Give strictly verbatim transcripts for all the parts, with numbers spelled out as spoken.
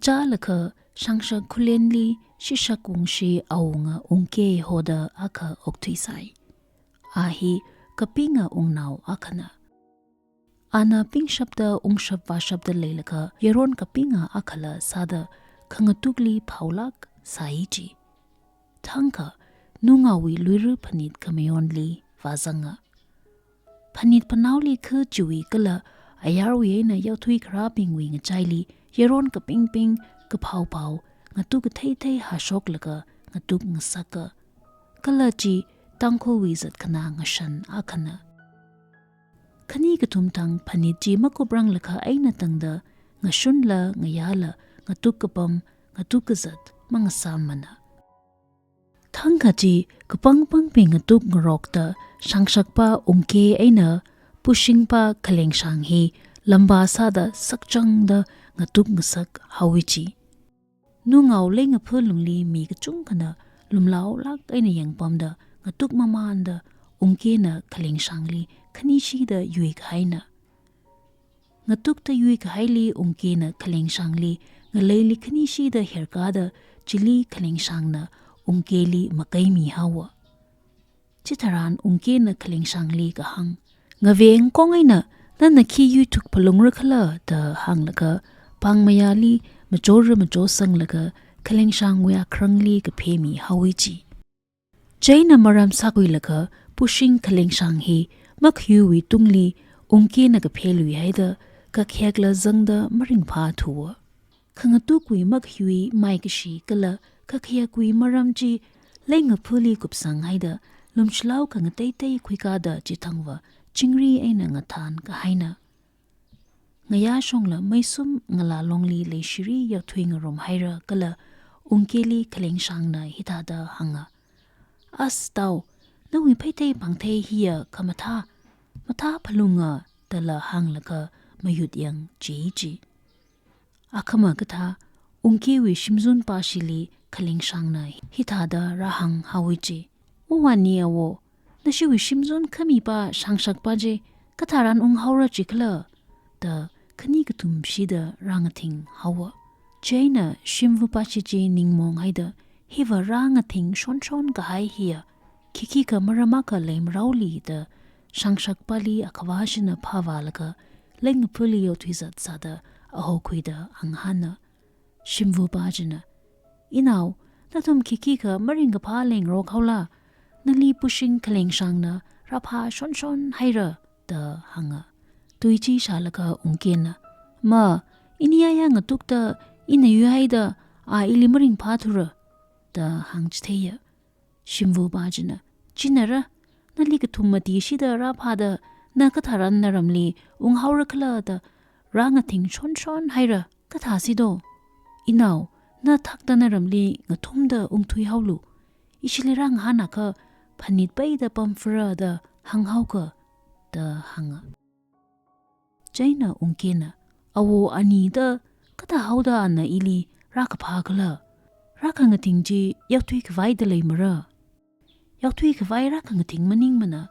Chālakha shangshak khulenli shishak ungshi awunga Ungke hoda akha okthuisai. A hi kapinga ungnao akhana. Ana pingshapda ungshap vāshapda leilakha yaron kapinga akhala sāda khangatukli phaolāk sāi ji. Thangkha nungaowui luira phanit khamayonli vāzanga. Phanit phanaoli kha chiwui kala ayarwui eina yaothui kharābingwui ngachaili yaron kapingping kaphaophao ngatuk katheithei hāshoklaga ngatuk ngasaka. Kala chi Tangkhulwui zatkhanā ngashan akhana. Khani kathum thang phanit chi makupranglakha eina tangda ngashunla ngayāla ngatuk kapam ngatuk kazat mangasāmana. Thangkha chi kapangpangbing ngatuk ngarokta shangshakpa Ungke eina pushingpa Khalengshang hi lambā sāda sakchangda ngatuk ngasak haowi ji. Nungao leingapha lungli mi kachungkhana lumlaolāk eina yangpamda ngatuk mamānda Ungkena Khalengshangli khanishida yuikahaina. Ngatukta yuikahaili Ungkena Khalengshangli ngaleili khanishida herkada chili Khalengshangna Ungkeli makaimi haowa. Chitharan Ungkena Khalengshangli kahāng, ngaveng kong eina nana khi yuithuk phalungra khala da hānglaga pāngmayāli machora machosanglaga Khalengshangwui akhrangli kaphemi haowi ji. Chieina maram sākhuilaga pushing Khalengshang hi makhayuiwui tungli Ungkena kapheluihaida kakhayakla zangda maringphāthuwa. Khangatukwui makhayui maikashi kala kakhayakwui maram chi leingaphali kupsanghaida lumshilao khangateitei khuikada chithangva chingri eina ngathānkahaina. Ngayāshongla meisum ngalālongli leishiri yaothui ngarumhaira kala Ungkeli Khalengshangna hithāda hānga, As tao, nawui pheithei pāngthei hiya khamathā, mathā phalunga dala hānglaga mayut yang chi ji. Akhama kathā, Ungkewui shimzunpashili Khalengshangna hithāda rāhāng haowi ji. O ani awo, nashiwui shimzun khamipa shangshakpa chi katharan unghaora jikhala da khani kathumshida rāngathing haowa. Chieina shimvāpashi chi ningmonghaida hiva rāngathing shonshon kahai hiya khikhikha maram akha leimaraoli da shangshakpali akhavāshina phāvālaga leingaphali yaothui zat sāda ahokhuida ngahāna. Shimvāpa china, Inao, nathum khikhikha maringkaphā leingarok haola, nali pushing Khalengshangna rāphā shonshon haira da hānga. Tui chi shālaga Ungkena, Ma, ini aya ngatukta ina yuihaida a ili maringphāthura da hāngchitheiya. Shimvāpa china, Chinara, nali kathum mati shida rāphāda na katharan naramli unghaora khala da rāngathing shonshon haira, kathāsi do. Inao, na thakta naramli ngathumda ungthui haolu. Ishili rāngahānakha phanit peida pamphara da hānghaoka da hānga. Chieina Ungkena, Awo ani da kathāhaoda ana ili rākaphā khala? Rākhangathing chi yaothui khavai da leimara. Yaothui khavai rākhangathing maningmana.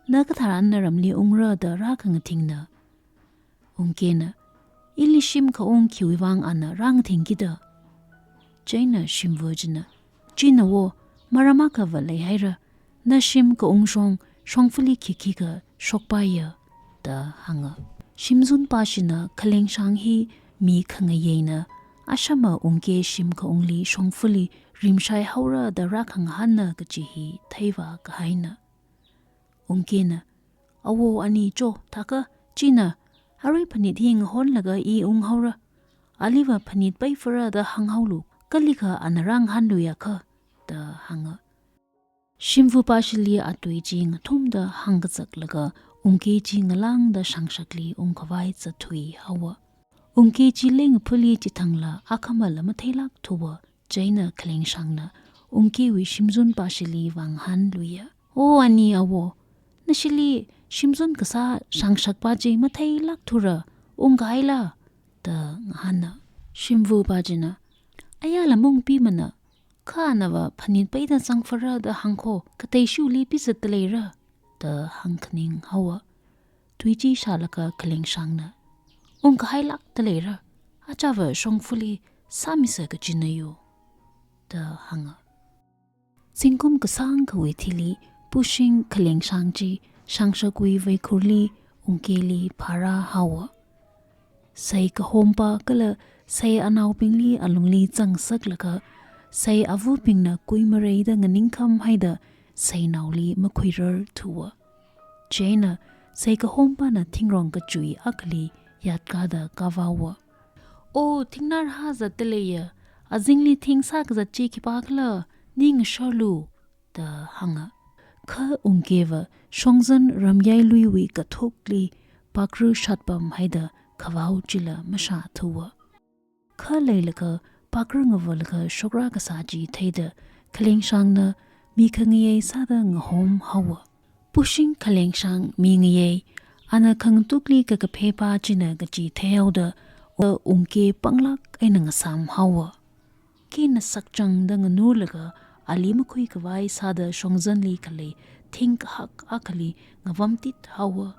Na katharan naramli ungra da rākhangathingna. Ungkena, Ili shim khaung khiwui vang ana rāngathingkida? Chieina shimvā china, China wo, maram akhava leihaira, na shim khaungshong shongfali khikhikha shokpaiya da hānga. Shimzunpashina Khalengshang hi mi khangayeina, ashama Ungke shim khaungli shongfali rimshai haora da rākhangahānna kaji hi theivākahaina. Ungkena, Awo ani cho, thākha, china, arui phanit hi ngahonlaga i unghaora. Aliva phanit peiphara da hānghaolu, kalikha ana rāngahānluiakha da hānga. Shimvāpashili atui chi ngathumda hāngkazaklaga Ungke chi ngalāngda shangshakli ungkhavai zatthui haowa. Ungke chi leingaphali chithangla akhamala matheilākthuwa. Chieina Khalengshangna Ungkewui shimzunpashili vāngahānluiya. O ani awo, nashili shimzun kasā shangshakpa chi matheilākthura, ungkahaila da ngahāna. Shimvāpa china, Ayala maungpimana, kha anava phanit peida zangphara da hāngkho, kateishiwuili pizatta leira da hāngkhaning haowa. Tui chi shālaga Khalengshangna, Ungkahailākta leira, achāva shongfali sāmisa kajina yo, da hānga. Zingkum kasāngkhawui thili Pushing Khalengshang chi Shangshakwui veikhurli Ungkeli phārā haowa. Sei kahompa kala sei anaobingli alungli zangsaklaga, sei avabingna kuimareida nganingkham haida seinaoli makhuirar thuwa. Chieina sei kahompana thingrong kachui akhali yatkada kavaowa. O, thingnarhā zatda leiya, azingli thing sākazat chi khipākhala, ning sharlu, da hānga. Kha Ungkeva Shongzan ramyailuiwui kathukli pakra shatpam haida kavao chila mashāthuwa. Kha leilaga pakra ngavalaga shokra kasā chi theida Khalengshangna mi khangayei sāda ngahom haowa. Pushing Khalengshang mi ngayei, ana khangatukli kakaphepa china kachi theihaoda, o, Ungke panglāk eina ngasām haowa. Kena sakchangda nganurlaga ali makhui khavai sāda Shongzanli khalei thing kahak akhali ngavamtit haowa.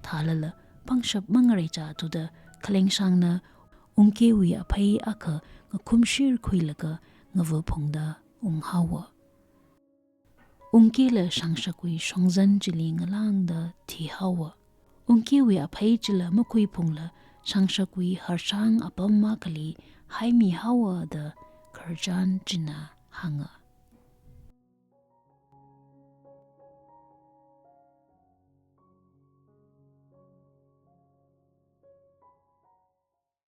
Thālala pangshap mangareicha thuda Khalengshangna Ungkewui aphei akha ngakhumshir khuilaga ngavaphungda unghaowa. Ungkela Shangshakwui Shongzan chili ngalāngda thihaowa. Ungkewui aphei chila makhuiphungla Shangshakwui harshang apam akhali haimi haowa da khararchan china hānga.